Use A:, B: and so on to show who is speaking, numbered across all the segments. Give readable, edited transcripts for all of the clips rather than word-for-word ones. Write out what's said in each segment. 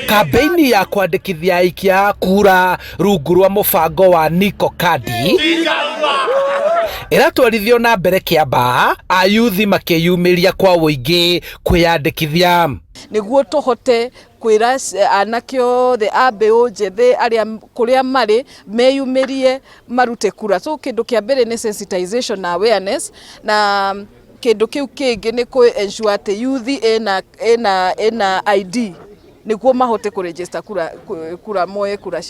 A: Kambeini ya kwandĩkithia aikia a kura rungu rwa mũbango wa Niko Kadi ĩratwarithio na mbere Kĩambaa, ayuthi makĩyumĩria kwa ũingĩ kwĩyandĩkithia.
B: Nĩguo tũhote kwĩra anake othe a mbeũ njĩthĩ arĩa kũrĩa marĩ meyumĩrie marute kura. So kĩndũ kĩa mbere nĩ sensitization na awareness, na kĩndũ kĩu kĩngĩ nĩ kũ ensure atĩ youth ĩna ID nĩguo mahote kũ register kura moe kura.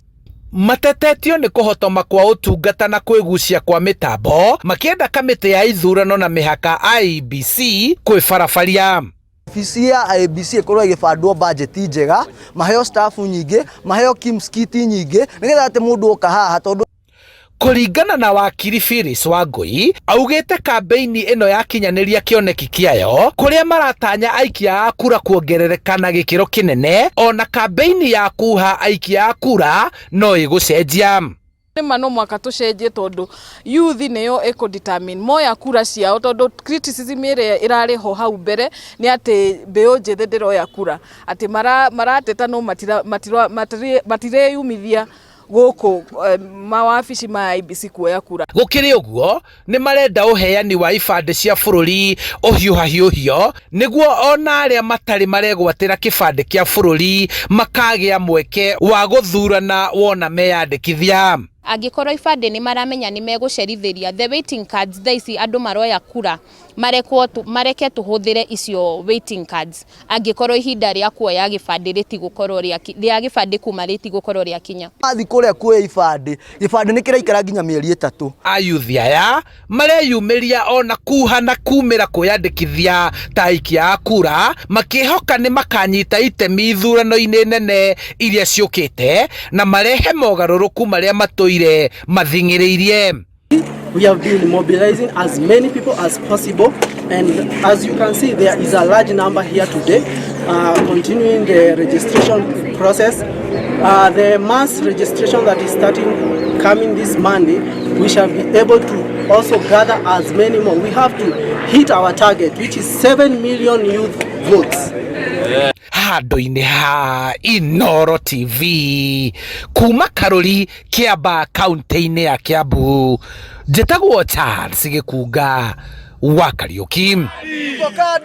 A: Matetetio nĩ kũhotoma kwa ũtungata na kwĩgucia kwa mĩtambo, makĩenda kamĩtĩ ya ithurano na mĩhaka IEBC kwĩbarabaria.
C: Obici ya IEBC ĩkorwo ĩgĩbandwo budget njega, maheo staff nyingĩ, maheo KIMS kit nyingĩ, nĩgetha atĩ mũndũ oka haha tondũ
A: Kũringana na wakiri Phyllis Wangui, augĩte kambeini ĩno yakinyanĩria kĩoneki kĩayo kũrĩa maratanya aikia a kura kuongerereka na gĩkĩro kĩnene, ona kambeini ya kuha aikia a kura no ĩgũcenjia.
B: Nĩma no mwaka tũcenjie tondũ youth nĩyo ĩkũ determine moya kura ciao, tondũ criticism ĩrĩa ĩrarĩ ho hau mbere nĩ atĩ mbeũ njĩthĩ ndĩroya kura, atĩ marateta no matireyumithia gũkũ mawabici ma IEBC kuoya kura.
A: Gũkĩrĩ ũguo, nĩ marenda ũheani wa ibandĩ cia bũrũri ũhiũhahiũhio nĩguo ona arĩa matarĩ maregwatĩra kĩbandĩ kĩa bũrũri makagĩa mweke wa gũthurana wona meyandĩkithia.
D: Angĩkorwo ibandĩ nĩ maramenya nĩ megũcerithĩria the waiting cards, thaa ici andũ maroya kura marekwo mareke tũhũthĩre icio waiting cards angĩkorwo ihinda rĩa kuoya gĩbandĩ rĩtigũkorwo rĩa gĩbandĩ kuma rĩtigũkorwo rĩakinya.
C: Mathiĩ kũrĩa kuoya ibandĩ, gĩbandĩ nĩ kĩraikara nginya mĩeri 3.
A: Ayuthi aya mareyumĩria ona kuha na kumĩra kwĩyandĩkithia ta aikia a kura, makĩhoka nĩ makanyita itemi ithurano-inĩ nene iria ciũkĩte na marehe mogarũrũku marĩa matũire mathing'ĩrĩirie.
E: We have been mobilizing as many people as possible, and as you can see, there is a large number here today, continuing the registration process. The mass registration that is starting coming this Monday, we shall be able to also gather as many more. We have to hit our target, which is 7 million youth votes.
A: Handũ-inĩ ha Inoro TV kuma Karuri, Kĩamba, kaunti-inĩ ya Kiambu, njĩtagwo Charles Gĩkunga wa Kariũki.